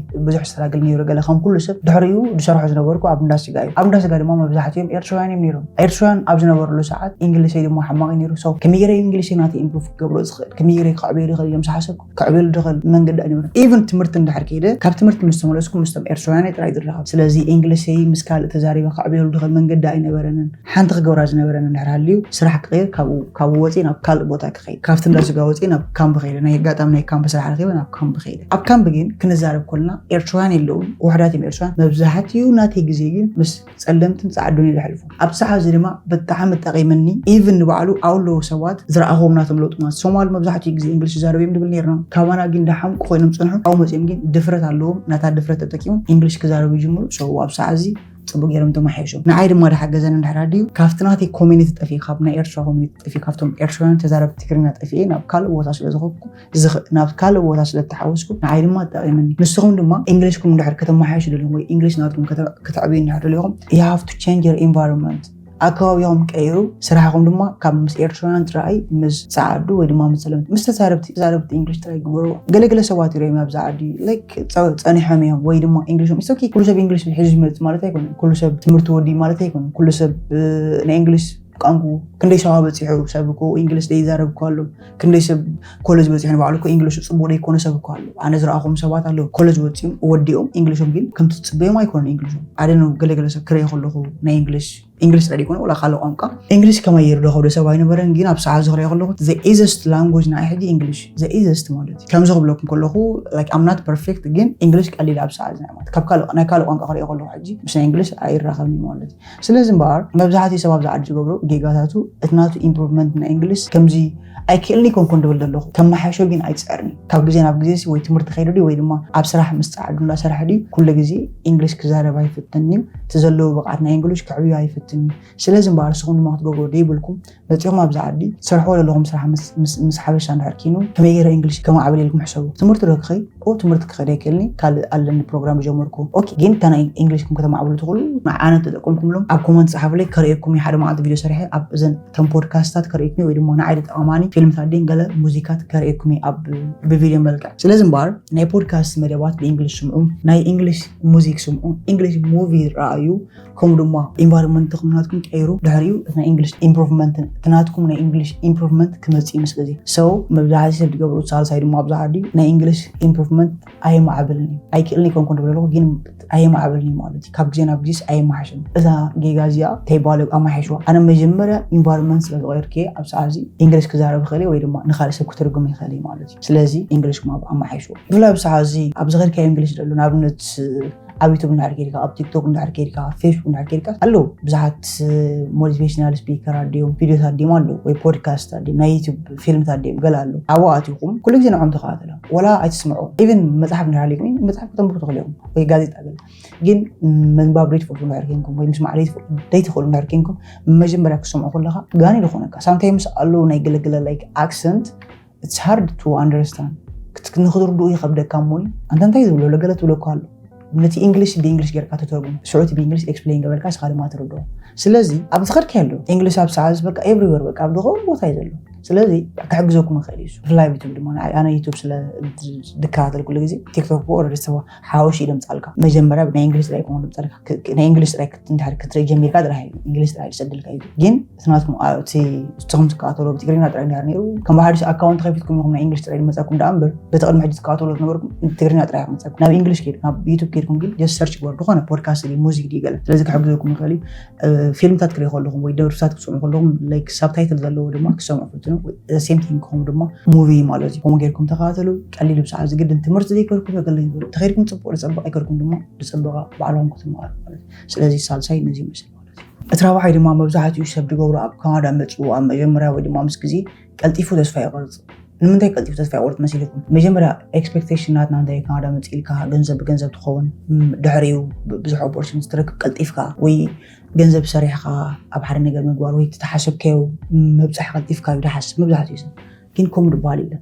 ብዙሕ ስትራግል ነይሩ። ገለ ከም ኩሉ ሰብ ድሕሪኡ ዝሰርሖ ዝነበርኩ ኣብ እንዳ ስጋ እዩ። ኣብ እንዳ ስጋ ድማ መብዛሕትኦም ኤርትራውያን እዮም ነይሮም። ኤርትራውያን ኣብ ዝነበሩሉ ሰዓት እንግሊሸይ ድማ ሓማቕ እዩ ነይሩ። So ከመይ ገይረ እንግሊሸይ ናተይ ኢምፕሩቭ ክገብሮ ዝኽእል፣ ከመይ ገይረ ከዕብየሉ ይኽእል ኢሎም ዝሓሰብኩ፣ ከዕብየሉ ዝኽእል መንገዲ ኣይነበረን። ኢቨን ትምህርቲ እንድሕር ከይደ፣ ካብ ትምህርቲ ምስ ተመለስኩ ምስቶም ኤርትራውያን ጥራይ ዝራኸብ። ስለዚ እንግሊሸይ ምስ ካልእ ተዛሪበ ከዕብየሉ ዝኽእል መንገዲ ኣይነበረንን። ሓንቲ ክገብራ ዝነበረኒ እንድሕር ሃልዩ፣ ስራሕ ክቕይር፣ ካብኡ፣ ካብኡ ወፂእ ናብ ካልእ ቦታ ክኸይድ፣ ካብቲ እንዳ ስጋ ወፂእ ናብ ካምፕ ከይደ፣ ናይ ኣጋጣሚ ናይ ካምፕ ስራሕ ረኺበ ናብ ካምፕ ከይደ። ኣብ ካምፕ ግን ክንዛረብ ከለና ኤርትራውያን የለውን፣ ውሑዳት እዮም ኤርትራውያን። መብዛሕትኡ ናተይ ግዜ ግን ምስ ጸለምትን ጻዕዱን እዩ ዘሕልፎ። ኣብ ሰዓት እዚ ድማ ብጣዕሚ ጠቒምኒ። ኢቭን ንባዕሉ ኣብኡ ኣለዉ ሰባት ዝረኣኹዎም ናቶም ለውጢ ማለት ሶማል መብዛሕትኡ ግዜ እንግሊሽ ይዛረቡ እዮም ንብል ነርና። ካባና ግን ደሓምቁ ኮይኖም ጸንሑ። ኣብኡ መጺኦም ግን ድፍረት ኣለዎም። ነታ ድፍረት ተጠቂሞም እንግሊሽ ክዛረቡ ይጅምሩ። So ኣብ ሰዓት እዚ ጽቡቅ ገይሮም ተማሓይሾም። ንዓይ ድማ ዝሓገዘኒ እንድሕር ኣድዩ፣ ካብቲ ናተይ ኮሚኒቲ ጠፊኤ፣ ካብ ናይ ኤርትራ ኮሚኒቲ ጠፊኤ፣ ካብቶም ኤርትራውያን ተዛረብቲ ትግርኛ ጠፊኤ ናብ ካልእ ቦታ ስለ ዝኾንኩ፣ ዝኽ-፣ ናብ ካልእ ቦታ ስለ እተሓወስኩ፣ ንዓይ ድማ ጠቒምኒ። ንስኹም ድማ እንግሊሽኩም እንድሕር ከተመሓይሹ ደሊኹም ወይ እንግሊሽ ናትኩም ከተ-፣ ከተዕብዩ እንድሕር ደሊኹም፣ you have to change your environment። ኣከባቢኹም ቀይሩ፣ ስራሕኹም ድማ ካብ ምስ ኤርትራውያን ጥራይ ምስ ጸዓዱ ወይ ድማ ምስ ጸለምቲ፣ ምስ ተዛረብቲ፣ ተዛረብቲ እንግሊሽ ጥራይ ግበርዎ። ገለገለ ሰባት ይርእዮም ኣብዚ ዓዲ፣ ላይክ፣ ጸ-፣ ጸኒሖም እዮም ወይ ድማ እንግሊሾም፣ it's okay፣ ኩሉ ሰብ እንግሊሽ ሒዙ ይመጽእ ማለት ኣይኮነን። ኩሉ ሰብ ትምህርቲ ወዲ ማለት ኣይኮነን። ኩሉ ሰብ፣ እ፣ ናይ እንግሊሽ ቋንቋ ክንደይ ሰባ በጺሑ ሰብ እኮ እንግሊሽ ዘይዛረብ እኮ ኣሎ። ክንደይ ሰብ ኮሌጅ በጺሑ ንባዕሉ እኮ እንግሊሹ ጽቡቕ ዘይኮነ ሰብ እኮ ኣሎ። ኣነ ዝረኣኹም ሰባት ኣለዉ። ኮሌጅ ወጺኦም፣ ወዲኦም እንግሊሾም ግን ከምቲ ትጽበዮም ኣይኮነን እንግሊሾም። ኣደ ነው ገለገለ ሰብ ክርኢ ከለኹ ናይ እንግሊሽ፣ እንግሊሽ ጥራይ ዘይኮነ ወላ ካልእ ቋንቋ። እንግሊሽ ከማይ ይርዶ ከብዶ ሰብ ኣይነበረን፣ ግን ኣብ ሰዓት እዚ ክሪኦ ከለኹ the easiest language ንዓይ ሕጂ እንግሊሽ፣ the easiest ማለት እዩ። ከምዚ ክብለኩም ከለኹ፣ like፣ I'm not perfect፣ ግን እንግሊሽ ቀሊል ኣብ ሰዓት እዚ ናይ ማለት። ካብ ካልእ፣ ናይ ካልእ ቋንቋ ክሪኦ ከለኹ ሕጂ ምስ ናይ እንግሊሽ ኣይራኸብን እዩ ማለት እዩ። ስለዚ እምበኣር መብዛሕትኡ ሰብ ኣብዚ ዓዲ ዝገብሮ ጌጋታቱ እቲ ናቱ ኢምፕሩቭመንት ናይ እንግሊሽ ከምዚ ኣይክእልን ይኮንኩን ድብል ዘለኹ። ከመሓይሾ ግን ኣይጽዕርን እዩ። ካብ ግዜ ናብ ግዜ ሲ ወይ ትምህርቲ ከይዱ ድዩ ወይ ድማ ኣብ ስራሕ ምስ ጸዓዱ እንዳሰርሐ ድዩ፣ ኩሉ ግዜ እንግሊሽ ክዛረብ ኣይፍትን እዩ። እቲ ዘለዎ ብቕዓት ናይ እንግሊሽ ከዕብዮ ኣይፍትን እዩ። ስለዚ እምበኣር ንስኹም ድማ ክትገብርዎ ደይብልኩም። መጺኹም ኣብዚ ዓዲ ትሰርሕዎ ዘለኹም ስራሕ ምስ፣ ምስ፣ ምስ ሓበሻ እንድሕር ኪኑ ከመይ ገይረ እንግሊሽ ከማዕብል ኢልኩም ሕሰቡ። ትምህርቲ ዶ ክኸይድ? ኦ፣ ትምህርቲ ክኸይድ ኣይክእልን እየ፣ ካልእ ኣለኒ ፕሮግራም ዝጀመርኩ። ኦኬ፣ ግን እንታይ ናይ እንግሊሽኩም ከተማዕብሉ ትኽእሉ ንዓነ ተጠቀምኩምሎም ኣብ ኮመንት ጸሓፉለይ፣ ከርእየኩም እየ። ሓደ መዓልቲ ቪድዮ ሰሪሐ ኣብ እዘን፣ እተን ፖድካስታት ከርእየኩም እየ ወይ ድማ ንዓይ ዝጠቐማኒ ፊልምታት ድን ገለ ሙዚካት ከርእየኩም እየ ኣብ፣ ብቪድዮ መልክዕ። ስለዚ እምበኣር ናይ ፖድካስት መደባት ብእንግሊሽ ስምዑ፣ ናይ እንግሊሽ ሙዚክ ስምዑ፣ እንግሊሽ ሙቪ ረኣዩ። እዩ። ከምኡ ድማ environment ኹም ናትኩም ቀይሩ ድሕሪኡ ናይ English improvement ናትኩም ናይ English improvement ክመጽእ እዩ ምስ ግዜ። So መብዛሕትኡ ሰብ ዝገብሩ ሳልሳይ ድማ ኣብዚ ዓዲ ናይ English improvement ኣይማዕብልን እዩ። ኣይክእልን ይኮንኩን ድብለ ኣለኹ ግን ኣይማዕብልን እዩ ማለት እዩ። ካብ ግዜ ናብ ግዜስ ኣይማሓሽን። እዛ ጌጋ እዚኣ ተይባለ ኣማሓይሽዋ። ኣነ መጀመርያ environment ስለ ዝቐየርኩ ኣብ ሰዓት እዚ English ክዛረብ ይኽእል ወይ ድማ ንኻልእ ሰብ ክትርጉም ይኽእል ማለት እዩ። ስለዚ English ኩም ኣማሓይሽዋ። ብፍላይ ኣብ ሰዓት እዚ ኣብ ዝኸድካዮ English ዘሎ ንኣብነት ኣብ YouTube እንድሕር ከይድካ ኣብ TikTok እንድሕር ከይድካ ኣብ Facebook እንድሕር ከይድካ ኣለዉ ብዙሓት motivational speaker ኣድዮም ቪዲዮታት ድዮም ኣለዉ ወይ podcast ኣድዮም ናይ YouTube ፊልምታት ድዮም ገለ ኣለዉ። ኣብኡ ኣቲኹም ኩሉ ግዜ ንዖም ተኸታተሎም። ወላ ኣይትስምዑ። Even መጽሓፍ እንድሕር ሃልዩኩም መጽሓፍ ከተንብቡ ትኽእሉ ኢኹም ወይ ጋዜጣ ገለ። ግን ምንባብ ዘይትፈልጡ እንድሕር ኮንኩም ወይ ምስማዕ ዘይትፈልጡ ዘይትኽእሉ እንድሕር ኮንኩም መጀመርያ ክትሰምዖ ከለኻ ጋኒ ዝኾነካ sometimes ኣለዉ ናይ ገለገለ like accent it's hard to understand። ንክትርድኡ ይኸብደካ እሞ ኣንተ እንታይ ዝብሎ ለገለ ትብለካ ኣሎ። ነቲ English ብ English ጌርካ ተተርጉም ስዑቲ ብ English explain ገበርካ ስኻ ድማ ትርድኦ። ስለዚ ኣብ ዝኸድካ ኣሎ English ኣብ ሰዓት በቃ everywhere በቃ ኣብ ዝኾነ ቦታ እዩ ዘሎ። ስለዚ ክሕግዘኩም ይኽእል እዩ ብፍላይ YouTube ድማ ኣነ YouTube ስለ ድከታተል ኩሉ ግዜ TikTok ብኦ ረድስተዋ ሓወሽ እዩ ደምጻልካ። መጀመርያ ናይ English ጥራይ ይኮን ደምጻልካ። ናይ English ጥራይ ክትንድሕር ክትርኢ ጀሚርካ ጥራይ English ጥራይ ይሰድልካ እዩ። ግን እቲ ናትኩም እቲ ንስኹም ትከታተልዎ ብትግርኛ ጥራይ እንድሕር ነይሩ ከም ብሓዲሽ ኣካውንት ከፊትኩም ኢኹም ናይ English ጥራይ ዝመጻኩም ደኣ እምበር በቲ ቅድሚ ሕጂ ትከታተልዎ ዝነበርኩም ትግርኛ ጥራይ ክመጻኩም። ናብ English ከይድኩም ናብ YouTube ከይድኩም ግን just search ግበሩ ዝኾነ podcast ድዩ ሙዚክ ድዩ ገለ ስለዚ ክሕግዘኩም ይኽእል እዩ። ፊልምታት ክርኢ ከለኹም ወይ ደርፍታት ክትሰምዑ ከለኹም like subtitle ዘለዎ ድማ ክሰምዑ ፈትኑ። Same thing ከኹም ድማ movie ማለት እዩ። ከምኡ ጌርኩም ተኸታተሉ። ቀሊል ብሰዓት ዝግድን ትምህርቲ ዘይከድኩም ተኸድኩም ጽቡቕ ዝጸበቕ ኣይከድኩም ድማ ዝጸበቐ ባዕልኹም ክትመሃሩ ማለት እዩ። ስለዚ ሳልሳይ ነዚ ይመስል ማለት እዩ። እቲ ራብዓይ ድማ መብዛሕትኡ ሰብ ዝገብሮ ኣብ ካናዳ መጽኡ ኣብ መጀመርያ ወይ ድማ ምስ ግዜ ቀልጢፉ ተስፋ ይቆርጽ። ንምንታይ ቀልጢፉ ተስፋ ይቆርጽ መሲልኩም? መጀመርያ expectation ናትና እንታይ ካናዳ መጽእ ኢልካ ገንዘብ ብገንዘብ ትኸውን ድሕሪኡ ብዙሕ opportunity ትረክብ ቀልጢፍካ ወይ ገንዘብ ሰሪሕካ ኣብ ሓደ ነገር ምግባር ወይ ተሓሰብካዮ ምብጻሕ ቀልጢፍካ እዩ ዝሓስብ መብዛሕትኡ ሰብ። ግን ከምኡ ዝበሃል የለን።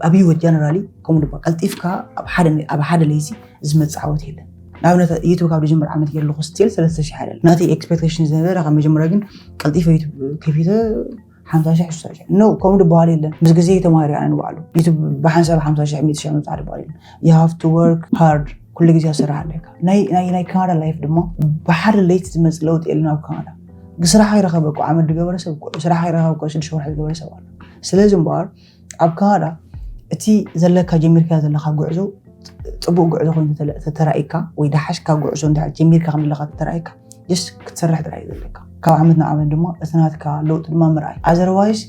ኣብ ህይወት generally ከምኡ ዝበሃል ቀልጢፍካ ኣብ ሓደ ለይቲ ዝመጽእ ዓወት የለን። ንኣብነት YouTube ካብ ዝጅምር ዓመት ገይሩ ኣለኹ still ሰለስተ ሽሕ ኣይደለ ናተይ expectation ዝነበረ ካብ መጀመርያ ግን ቀልጢፈ YouTube ከፊተ ሓምሳ ሽሕ ስሳ ሽሕ no ከምኡ ዝበሃል የለን። ምስ ግዜ ተማሂረ ኣነ ንባዕሉ YouTube ብሓንሳብ ሓምሳ ሽሕ ሚእቲ ሽሕ ምብጻሕ ዝበሃል የለን። You have to work hard ኩሉ ግዜ ክሰርሕ ኣለካ። ናይ ናይ ናይ ካናዳ life ድማ ብሓደ ለይቲ ዝመጽእ ለውጢ የለን ኣብ ካናዳ። ስራሕ ኣይረኸበ እኮ ዓመት ዝገበረ ሰብ እኮ ስራሕ ኣይረኸበ እኮ ሽዱሽተ ወርሒ ዝገበረ ሰብ ኣሎ። ስለዚ እምበኣር ኣብ ካናዳ እቲ ዘለካ ጀሚርካ ዘለካ ጉዕዞ ጽቡቅ ጉዕዞ ኮይኑ ተተራኢካ ወይ ደሓሽካ ጉዕዞ እንድሕር ጀሚርካ ከም ዘለካ ተተራኢካ just ክትሰርሕ ጥራይ እዩ ዘለካ። ካብ ዓመት ናብ ዓመት ድማ እቲ ናትካ ለውጢ ድማ ምርኣይ otherwise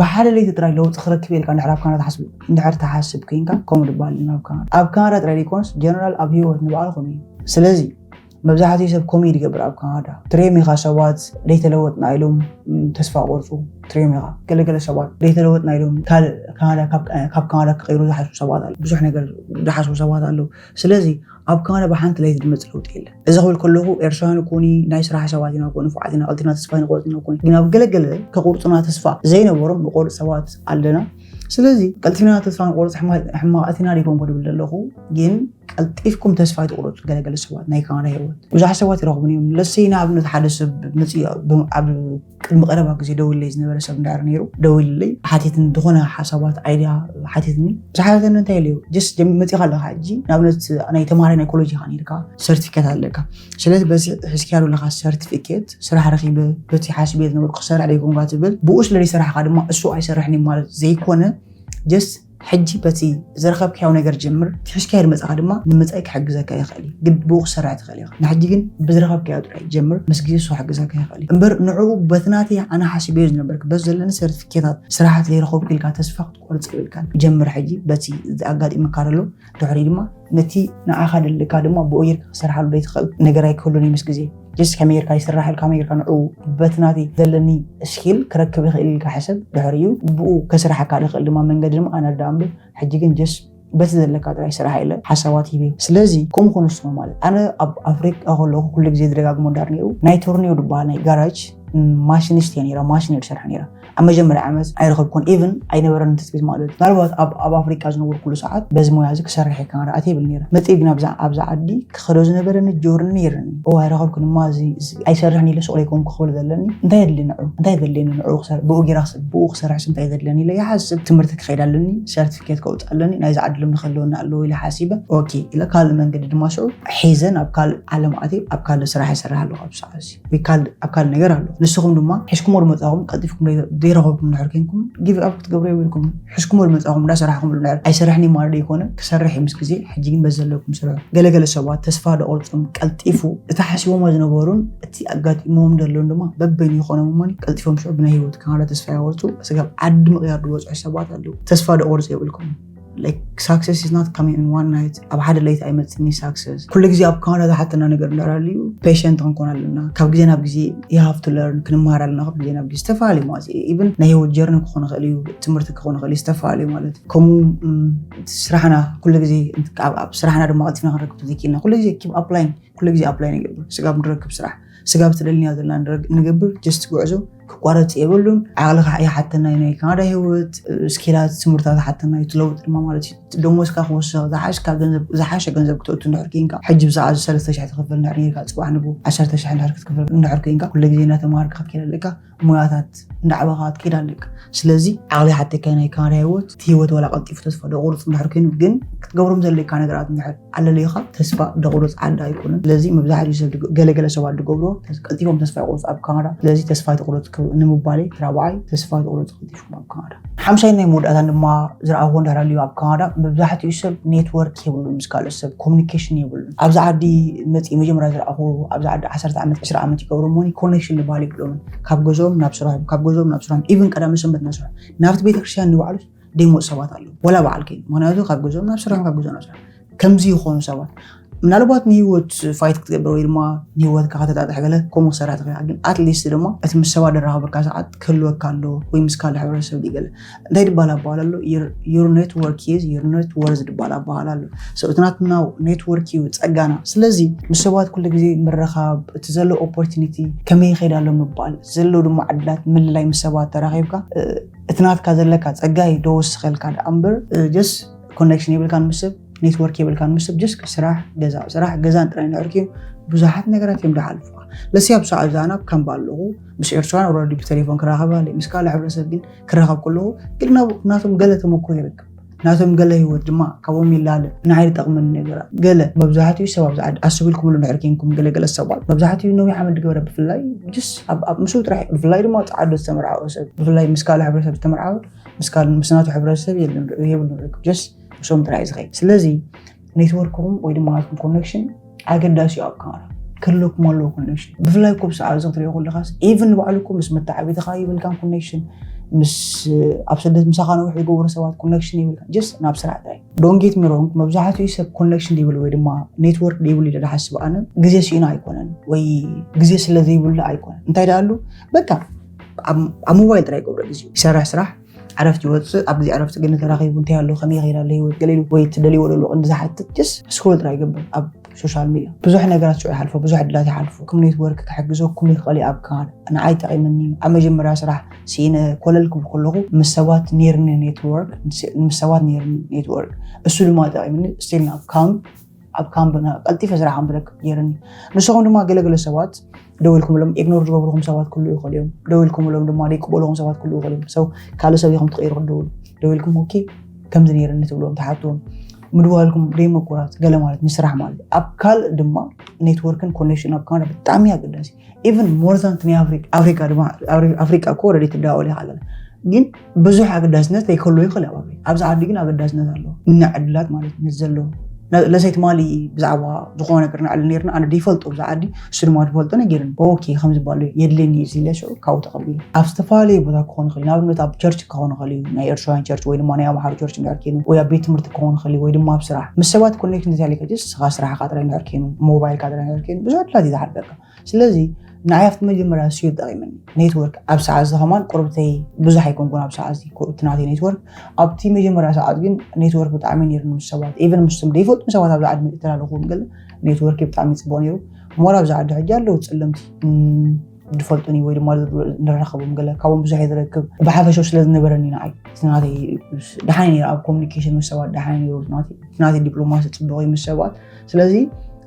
ብሓደ ለይቲ ጥራይ ለውጢ ክረክብ ኢልካ እንድሕር ኣብ ካናዳ ሓስብ እንድሕር ትሓስብ ኮይንካ ከምኡ ድበሃል እዩ ናብ ካናዳ ኣብ ካናዳ ጥራይ ዘይኮነስ general ኣብ ህይወት ንባዕልኹም እዩ። ስለዚ መብዛሕትኡ ሰብ ከምኡ እዩ ዝገብር ኣብ ካናዳ ትሬም ኢኻ ሰባት ዘይተለወጥና ኢሎም ተስፋ ቆርፁ ትሬም ኢኻ ገለገለ ሰባት ዘይተለወጥና ኢሎም ካልእ ካናዳ ካብ ካናዳ ክቀይሩ ዝሓስቡ ሰባት ኣለ ብዙሕ ነገር ዝሓስቡ ሰባት ኣለዉ። ስለዚ ኣብ ካናዳ ብሓንቲ ለይቲ ዝመፅ ለውጢ የለን። እዚ ክብል ከለኹ ኤርትራውያን ኮኒ ናይ ስራሕ ሰባት ኢና ኮኒ ንፉዓት ኢና ቀልጢፍና ተስፋ ንቆርፅ ኢና ኮኒ ግን ኣብ ገለገለ ከቁርፁና ተስፋ ዘይነበሮም ንቆርፅ ሰባት ኣለና። ስለዚ ቀልጢፍና ተስፋ ንቆርፅ ሕማቃት ኢና ደይኮንኩ ድብል ዘለኹ ግን ቀልጢፍኩም ተስፋ ኣይትቁረፁ። ገለገለ ሰባት ናይ ካናዳ ህይወት ብዙሓት ሰባት ይረኽቡን እዮም። ለሰይ ንኣብነት ሓደ ሰብ መፅኡ ኣብ ቅድሚ ቀረባ ግዜ ደዊለይ ዝነበረ ሰብ እንዳር ነይሩ ደዊልለይ ሓቲትን ዝኾነ ሓሳባት idea ሓቲትኒ ዝሓተተኒ እንታይ ኢለዮ just መፂኻ ኣለካ ሕጂ ንኣብነት ናይ ተማሃራይ ናይ ኮሌጅ ኢኻ ነርካ certificate ኣለካ ስለዚ በዚ ሕዝክያ ዘለካ certificate ስራሕ ረኪበ በቲ ሓሲበ ዝነበርኩ ክሰርሕ ደይኮንካ ትብል ብኡ ስለ ዘይሰራሕካ ድማ እሱ ኣይሰርሕን እዩ ማለት ዘይኮነ just ሕጂ በቲ ዝረኸብካዮ ነገር ጀምር እቲ ሒዝካዮ ዝመጻኻ ድማ ንመጻኢ ክሕግዘካ ይኽእል እዩ ግን ብኡ ክሰርሕ ትኽእል ኢኻ ንሕጂ ግን ብዝረኸብካዮ ጥራይ ጀምር ምስ ግዜ እሱ ክሕግዘካ ይኽእል እዩ እምበር ንዕኡ በቲ ናተይ ኣነ ሓሲበዮ ዝነበርክ በዚ ዘለኒ ሰርቲፊኬታት ስራሓት ዘይረኸብኩ ኢልካ ተስፋ ክትቆርጽ የብልካን ጀምር ሕጂ በቲ ኣጋጢሙካ ዘሎ ድሕሪ ድማ ነቲ ንዓኻ ደልካ ድማ ብኡ ጌርካ ክሰርሓሉ ዘይትኽእል ነገር ኣይክህሉን እዩ ምስ ግዜ just ከመይ ጌርካ ይስራሕ ኢልካ ከመይ ጌርካ ንዕኡ በቲ ናተይ ዘለኒ ስኪል ክረክብ ይኽእል ኢልካ ሕሰብ ድሕሪኡ ብኡ ከስርሓካ ዝኽእል ድማ መንገዲ ድማ ኣነ ርዳእ እምበር ሕጂ ግን just በቲ ዘለካ ጥራይ ስራሕ ኢለ ሓሳባት ሂበ ስለዚ ከምኡ ኮነ ንስኹም ማለት ኣነ ኣብ ኣፍሪቃ ከለኹ ኩሉ ግዜ ዝደጋግሞ እንዳር ነይሩ ናይ ቶርኒዮ ዝበሃል ናይ ጋራጅ ማሽኒስት እየ ነይረ፣ ማሽን እየ ዝሰርሕ ነይረ። ኣብ መጀመርያ ዓመት ኣይረኸብኩን፣ ኢቭን ኣይነበረን ትጽቢት ማለት እዩ። ምናልባት ኣብ ኣብ ኣፍሪቃ ዝነበርኩሉ ሰዓት በዚ ሞያ እዚ ክሰርሕ እየ ካናዳ ኣትየ ይብል ነይረ። መጽእ ግን ኣብዛ ኣብዛ ዓዲ ክኸዶ ዝነበረኒ ጆርኒ ነይርኒ። ኦ ኣይረኸብኩን እማ እዚ እዚ ኣይሰርሕን ኢለ ሱቕ ዘይኮንኩ ክብል ዘለኒ እንታይ የድሊ ንዑ እንታይ ዘድልየኒ ንዑ ክሰር ብኡ ጌራ ክስ- ብኡ ክሰርሕስ እንታይ ዘድልየኒ ኢለ ይሓስብ። ትምህርቲ ክኸይድ ኣለኒ፣ ሰርቲፊኬት ከውፅእ ኣለኒ፣ ናይዚ ዓዲ ልምዲ ክህልወኒ ኣለዎ ኢለ ሓሲበ። ኦኬ ኢለ ካልእ መንገዲ ድማ ሽዑ ሒዘ ናብ ካልእ ዓለም ኣትየ ኣብ ካልእ ስራሕ ይሰርሕ ኣለኹ ኣብዚ ሰዓት እዚ። ወይ ካልእ ኣብ ካልእ ነገር ኣሎ። ንስኹም ድማ ሒዝኩሞ ዝመጻኹም ቀልጢፍኩም ዘይረኸብኩም እንድሕር ኮንኩም ጊቭ ኣፕ ክትገብሩ የብልኩም። ሒዝኩሞ ዝመጻኹም እንዳሰራሕኩም እንድሕር ኣይሰርሕን እዩ ማለት ዘይኮነ ክሰርሕ እዩ ምስ ግዜ። ሕጂ ግን በዚ ዘለኩም ስርሑ። ገለገለ ሰባት ተስፋ ደቆርጾም ቀልጢፉ እቲ ሓሲቦሞ ዝነበሩን እቲ ኣጋጢሞም ዘለውን ድማ በበይኑ ይኾኖም እሞኒ ቀልጢፎም ሽዑ ብናይ ህይወት ካናዳ ተስፋ ያወርጹ ስጋብ ዓዲ ምቕያር ዝበጽሑ ሰባት ኣለዉ። ተስፋ ደቆርጽ የብልኩም። Like success is not coming in one night። ኣብ ሓደ ለይቲ ኣይመጽእን እዩ ሳክሰስ። ኩሉ ግዜ ኣብ ካናዳ ዝሓተና ነገር እንዳራልዩ ፔሸንት ክንኮን ኣለና። ካብ ግዜ ናብ ግዜ you have to learn ክንመሃር ኣለና። ካብ ግዜ ናብ ግዜ ዝተፈላለዩ ማለት እዩ። ኢቭን ናይ ህይወት ጀርኒ ክኾን ይኽእል እዩ፣ ትምህርቲ ክኾን ይኽእል እዩ፣ ዝተፈላለዩ ማለት እዩ። ከምኡ ም፣ ስራሕና ኩሉ ግዜ ኣብ ኣብ ስራሕና ድማ ቀልጢፍና ክንረክብ ዘይክእልና ኩሉ ግዜ ኪፕ ኣፕላይን ኩሉ ግዜ ኣፕላይ ንገብር ስጋብ ንረክብ ስራሕ ስጋብ ትደልንያ ዘለና ንረግ- ንገብር ጀስት ጉዕዞ ክቋረፅ የብሉን። ዓቕልኻ ይሓተና እዩ ናይ ካናዳ ህይወት ስኪላት ትምህርታት ሓተና እዩ ትለውጥ ድማ ማለት እዩ። ደሞዝካ ክወስኽ ዝሓሽካ ገንዘብ ዝሓሸ ገንዘብ ክተእቱ እንድሕር ኮንካ ሕጂ ብሰዓት ሰለስተ ሽሕ ትኽፍል እንድሕር ነርካ ፅባሕ ንግሆ ዓሰርተ ሽሕ እንድሕር ክትክፍል እንድሕር ኮንካ ኩሉ ግዜ እናተማሃርካ ክትከይድ ኣለካ። ሞያታት እንዳዕበኻ ክትከይድ ኣለካ። ስለዚ ዓቕሊ ሓተካ ናይ ካናዳ ህይወት እቲ ህይወት ዋላ ቀልጢፉ ተስፋ ደቁርፅ እንድሕር ኮይኑ ግን ክትገብሮም ዘለካ ነገራት እንድሕር ኣለለይኻ ተስፋ ደቁርፅ ዓዲ ኣይኮነን። ስለዚ መብዛሕትኡ ሰብ ድግ- ገለገለ ሰባት ዝገብሮ ተስ- ቀልጢፎም ተስፋ ይቆርፁ ኣብ ካናዳ። ስለዚ ተስፋ ኣይትቁረፁ ክብ- ንምባለይ እቲ ራብዓይ ተስፋ ኣይትቁረፁ ቀልጢፍኩም ኣብ ካናዳ። ሓምሻይ ናይ መወዳእታን ድማ ዝረኣኹዎ እንድሕር ኣልዩ ኣብ ካናዳ መብዛሕትኡ ሰብ ኔትወርክ የብሉን፣ ምስ ካልኦት ሰብ ኮሚኒኬሽን የብሉን። ኣብዚ ዓዲ መፂእ መጀመርያ ዝረኣኹዎ ኣብዚ ዓዲ ዓሰርተ ዓመት ዕስራ ዓመት ይገብሩ እሞኒ ኮኔክሽን ዝበሃል የብሎምን። ካብ ገዝኦም ናብ ስርሖም ካብ ገዝኦም ናብ ስርሖም ኢቭን ቀዳመ ሰንበት ናብ ስርሖም ናብቲ ቤተክርስትያን ንባዕሉ ደይመፁ ሰባት ኣለዉ። ወላ በዓል ከይኑ ምክንያቱ ካብ ገዝኦም ናብ ስርሖም ካብ ገዝኦም ናብ ስርሖም ከምዚ ይኾኑ ሰባት። ምናልባት ንህይወት ፋይት ክትገብር ወይ ድማ ንህይወትካ ከተጣጥሕ ገለ ከምኡ ክሰራ ትኽእል ግን ኣትሊስት ድማ እቲ ምስ ሰባት ደራኸበካ ሰዓት ክህልወካ ኣሎ ወይ ምስ ካልእ ሕብረተሰብ ድዩ ገለ እንታይ ድባል ኣባሃል ኣሎ your network is your net worth ድባል ኣባሃል ኣሎ። So እቲ ናትና ኔትወርክ እዩ ጸጋና። ስለዚ ምስ ሰባት ኩሉ ግዜ ምርኻብ እቲ ዘሎ ኦፖርቹኒቲ ከመይ ይኸይድ ኣሎ ምባል ዘሎ ድማ ዕድላት ምልላይ ምስ ሰባት ተራኺብካ እቲ ናትካ ዘለካ ጸጋይ ዶ ወስኸልካ ደኣ እምበር ጀስ ኮኔክሽን የብልካን ምስ ሰብ ኔትወርክ የብልካን ምስ ሰብ ጀስ ስራሕ ገዛ ስራሕ ገዛን ጥራይ ንዕርኪ ብዙሓት ነገራት እዮም ዝሓልፉካ። ለሲ ኣብ ሰዓት ዛና ኣብ ካምባ ኣለኹ ምስ ኤርትራን ኦልሬዲ ብቴሌፎን ክራኸብ ኣለይ ምስ ካልእ ሕብረተሰብ ግን ክራኸብ ከለኹ ግን ናብ ናቶም ገለ ተመክሮ ይረክብ ናቶም ገለ ህይወት ድማ ካብኦም ይላለ ንዓይ ዝጠቕመኒ ነገራት ገለ መብዛሕትኡ ሰብ ኣብዚ ዓዲ ኣስብ ኢልኩምሉ እንድሕር ኬንኩም ገለገለ ሰባት መብዛሕትኡ ነዊሕ ዓመት ዝገበረ ብፍላይ ጅስ ኣብ ምስኡ ጥራሕ ብፍላይ ድማ ፃዓዶ ዝተመርዓወ ሰብ ብፍላይ ምስ ካልእ ሕብረተሰብ ዝተመርዓወ ምስ ካልእ ምስ ናቱ ሕብረተሰብ የብሉን ርክብ ጀስ ምስኦም ጥራሕ እዩ ዝኸይድ ስለዚ ኔትወርክኹም ወይ ድማ ናትኩም ኮኔክሽን ኣገዳሲ እዩ ኣብ ካናዳ ክህልወኩም ኣለዎ ኮኔክሽን ብፍላይ ኮብ ሰዓት እዚ ክትሪኦ ከለኻስ ኢቭን ንባዕሉ እኮ ምስ መተዓቢትኻ ይብልካን ኮኔክሽን ምስ ኣብ ስደት ምሳኻ ነዊሕ ዝገበሩ ሰባት ኮኔክሽን ይብልካ ጀስ ናብ ስራሕ ጥራይ ዶንጌት ሚሮንግ መብዛሕትኡ ሰብ ኮኔክሽን ዘይብሉ ወይ ድማ ኔትወርክ ዘይብሉ ኢለ ዝሓስብ ኣነ ግዜ ስኢኑ ኣይኮነን ወይ ግዜ ስለ ዘይብሉ ኣይኮነን እንታይ ደኣሉ በቃ ኣብ ሞባይል ጥራይ ይገብሮ ግዜ ይሰርሕ ስራሕ ዕረፍቲ ይወፅእ ኣብ ግዜ ዕረፍቲ ግን ተራኺቡ እንታይ ኣሎ ከመይ ይኸይድ ኣሎ ህይወት ገለ ኢሉ ወይ ትደልይዎ ደሎ ቅዲ ዝሓትት ጀስ ስክሮል ጥራይ ይገብር ኣብ ሶሻል ሚድያ ብዙሕ ነገራት ሽዑ ይሓልፎ ብዙሕ ዕድላት ይሓልፎ ከም ኔትወርክ ክሕግዘኩም ይኽእል እዩ ኣብ ካናዳ ንዓይ ጠቒምኒ ኣብ መጀመርያ ስራሕ ስኢነ ኮለል ክብል ከለኹ ምስ ሰባት ኔርኒ ኔትወርክ ምስ ሰባት ኔርኒ ኔትወርክ እሱ ድማ ጠቒምኒ ስቲል ናብ ካምፕ ኣብ ካምፕ ቀልጢፈ ስራሕ ከም ዝረክብ ገይርኒ ንስኹም ድማ ገለገለ ሰባት ደው ኢልኩምሎም ኢግኖር ዝገብርኹም ሰባት ክህልዉ ይኽእሉ እዮም ደው ኢልኩምሎም ድማ ዘይቅበልኹም ሰባት ክህልዉ ይኽእሉ እዮም ሰው ካልእ ሰብ ኢኹም ትቕይሩ ክትደውሉ ደው ኢልኩም ኦኬ ከምዚ ነይርኒ ትብልዎም ትሓትዎም ምድዋልኩም ደይመቁራት ገለ ማለት ንስራሕ ማለት ኣብ ካልእ ድማ ኔትወርክን ኮኔክሽን ኣብ ካናዳ ብጣዕሚ ኣገዳሲ even more than ናይ ኣፍሪቃ ኣፍሪቃ ድማ ኣፍሪቃ እኮ ረዲ ትደዋወል ኢኻ ኣለና ግን ብዙሕ ኣገዳስነት ዘይከሎ ይኽእል ኣብ ኣብዚ ዓዲ ግን ኣገዳስነት ኣለዎ ንዕድላት ማለት ምስ ዘለዎ ለሰይ ትማሊ ብዛዕባ ዝኾነ ነገር ንዕል ነርና ኣነ ደይፈልጦ ብዛ ዓዲ እሱ ድማ ትፈልጦ ነጊርኒ ኦኬ ከም ዝበሉ የድልየኒ እዩ ኢለ ሽዑ ካብኡ ተቐቢሉ ኣብ ዝተፈላለዩ ቦታ ክኾን ይኽእል ንኣብነት ኣብ ቸርች ክኾን ይኽእል እዩ ናይ ኤርትራውያን ቸርች ወይ ድማ ናይ ኣምሓሩ ቸርች እንድሕር ኮይኑ ወይ ኣብ ቤት ትምህርቲ ክኾን ይኽእል እዩ ወይ ድማ ኣብ ስራሕ ምስ ሰባት ኮኔክሽን እንተዘይሃልካ ጀስ ንስኻ ስራሕኻ ጥራይ እንድሕር ኮይኑ ሞባይልካ ጥራይ እንድሕር ኮይኑ ብዙሕ ዕድላት እዩ ዝሓልፈካ ስለዚ ንዓይ ኣብቲ መጀመርያ እሱ እዩ ጠቒመኒ ኔትወርክ ኣብ ሰዓት እዚ ከማን ቁርብተይ ብዙሕ ኣይኮንኩን ኣብ ሰዓት እዚ እቲ ናተይ ኔትወርክ ኣብቲ መጀመርያ ሰዓት ግን ኔትወርክ ብጣዕሚ ነይሩ ምስ ሰባት ኢቨን ምስቶም ዘይፈልጡ ሰባት ኣብዚ ዓዲ መፂ ተላለኹዎም ገለ ኔትወርክ ብጣዕሚ ፅቡቅ ነይሩ ሞር ኣብዚ ዓዲ ሕጂ ኣለዉ ፀለምቲ ዝፈልጡኒ ወይ ድማ ንራኸቦም ገለ ካብኦም ብዙሕ እየ ዝረክብ። ብሓፈሻ ስለ ዝነበረኒ ንዓይ እቲ ናተይ ደሓን ነይሩ፣ ኣብ ኮሚኒኬሽን ምስ ሰባት ደሓን ነይሩ፣ ናተይ ዲፕሎማሲ ፅቡቕ እዩ ምስ ሰባት። ስለዚ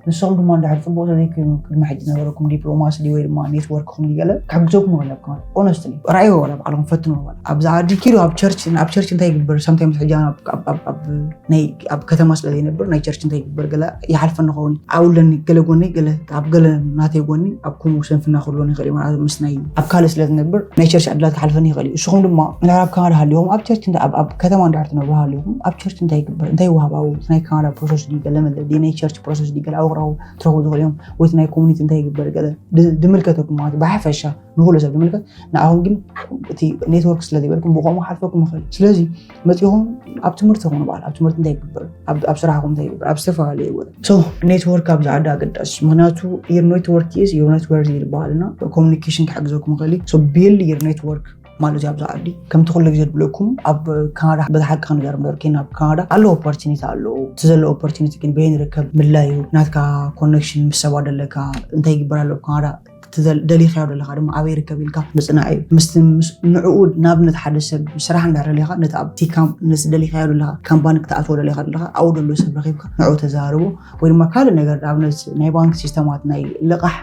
ንስኹም ድማ እንድሕር ፅቡቕ ተዘይኮይኑ ቅድሚ ሕጂ ዝነበረኩም ዲፕሎማሲ ወይ ድማ ኔትወርክኹም ገለ ክሕግዘኩም ይኽእል። ኦነስትሊ ራእይዎ፣ ዋላ ባዕልኹም ፈትንዎ። ዋላ ኣብዚ ዓዲ ኪዱ ኣብ ቸርች፣ ኣብ ቸርች እንታይ ይግበር? ሳምታይምስ ሕጂ ኣብ ከተማ ስለ ዘይነብር ናይ ቸርች እንታይ ይግበር ገለ ይሓልፈኒ ኸውን። ኣብኡ ኣለኒ ገለ ጎኒ፣ ገለ ኣብ ገለ ናተይ ጎኒ ኣብ ከምኡ ሰንፍና ክህልወኒ ይኽእል እዩ። ማለት ምስ ናይ ኣብ ካልእ ስለ ዝነብር ናይ ቸርች ዕድላት ክሓልፈኒ ይኽእል እዩ። ንስኹም ድማ እንድሕር ኣብ ካናዳ ሃሊኹም ኣብ ቸርች እንዳ- ኣብ- ኣብ ከተማ እንድሕር ትነብሩ ሃሊኹም ኣብ ቸርች እንታይ ይግበር? እንታይ ይወሃብ? ኣብኡ ናይ ካናዳ ፕሮሰስ ድዩ ገለ መለ ድዩ ናይ ቸርች ፕሮሰስ ድዩ ገለ ኣብቕራቡ ትረኽቡ ትኽእሉ እዮም። ወይ እቲ ናይ ኮሚኒቲ እንታይ ይግበር ገለ ድ- ድምልከተኩም ማለት ብሓፈሻ ንኩሉ ሰብ ድምልከት ንኣኹም ግን እቲ ኔትወርክ ስለ ዘይበልኩም ብኸምኡ ሓልፈኩም ይኽእል። ስለዚ መፂኹም ኣብ ትምህርቲ ኹኑ በዓል ኣብ ትምህርቲ እንታይ ይግበር፣ ኣብ ኣብ ስራሕኩም እንታይ ይግበር፣ ኣብ ዝተፈላለዩ ቦታ። So ኔትወርክ ኣብዚ ዓዲ ኣገዳሲ፣ ምክንያቱ your network is your net worth ይበሃል እና ኮሚኒኬሽን ክሕግዘኩም ይኽእል እዩ። So build your network ማለት እዩ ኣብዚ ዓዲ። ከምቲ ኩሉ ግዜ ዝብለኩም ኣብ ካናዳ በዚ ሓቂ ክንዛረብ ነበርኪ፣ ኣብ ካናዳ ኣሎ ኦፖርቹኒቲ ኣለዉ። እቲ ዘሎ ኦፖርቹኒቲ ግን በየን ይርከብ ምድላይ እዩ። ናትካ ኮኔክሽን ምስ ሰባት ዘለካ እንታይ ይግበር ኣሎ ኣብ ካናዳ እቲ ዘል- ደሊኻዮ ዘለኻ ድማ ኣበይ ይርከብ ኢልካ ምፅናዕ እዩ። ምስቲ ምስ- ንዕኡ ንኣብነት ሓደ ሰብ ስራሕ እንዳር ደሊኻ ነቲ ኣብቲ ካም ነቲ ደሊኻዮ ዘለኻ ካምፓኒ ክትኣትዎ ደሊኻ ዘለኻ ኣብኡ ደሎ ሰብ ረኺብካ ንዕኡ ተዛርቦ። ወይ ድማ ካልእ ነገር ንኣብነት ናይ ባንክ ሲስተማት ናይ ልቓሕ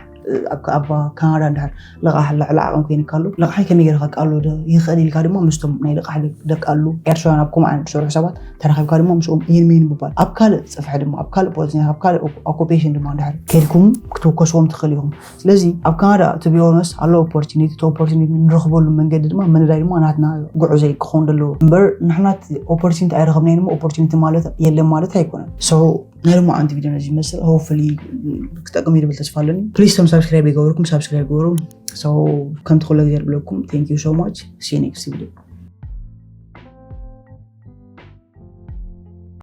ኣብ ኣብ ካናዳ እንድሕር ልቓሕ ልዕሊ ዓቐን ኮይንካ ኣሎ ልቓሕ ከመይ ገይርካ ክኣሉ ይኽእል ኢልካ ድማ ምስቶም ናይ ልቓሕ ደቂ ኣሉ ኤርትራውያን ኣብ ከምኡ ዓይነት ዝሰርሑ ሰባት ተራኺብካ ድማ ምስኦም ይህን ምሂን ምባል ኣብ ካልእ ፅፍሒ ድማ ኣብ ካልእ ፖዚሽን ኣብ ካልእ ኦኩፔሽን ድማ እንድሕር ከይድኩም ክትውከስዎም ትኽእል ኢኹም። ስለዚ ኣብ ካናዳ እቲ ቢሆነስ ኣሎ ኦፖርቹኒቲ እቲ ኦፖርቹኒቲ ንረኽበሉ መንገዲ ድማ ምንዳይ ድማ ናትና ጉዕዞ ክኸውን ዘለዎ እምበር ንሕና ኦፖርቹኒቲ ኣይረኸብናይ ድማ ኦፖርቹኒቲ ማለት የለን ማለት ኣይኮነን። So ናይ ድማ ኣንቲ ቪድዮ ነዚ ይመስል። ሆፕፉሊ ክጠቅም ይብል ተስፋ ኣለኒ። ፕሊዝ ቶም ሳብስክራይብ ይገብርኩም ሳብስክራይብ ገበሩ። So ከምቲ ኩለ ግዜ ዝብለኩም thank you so much, see you next video።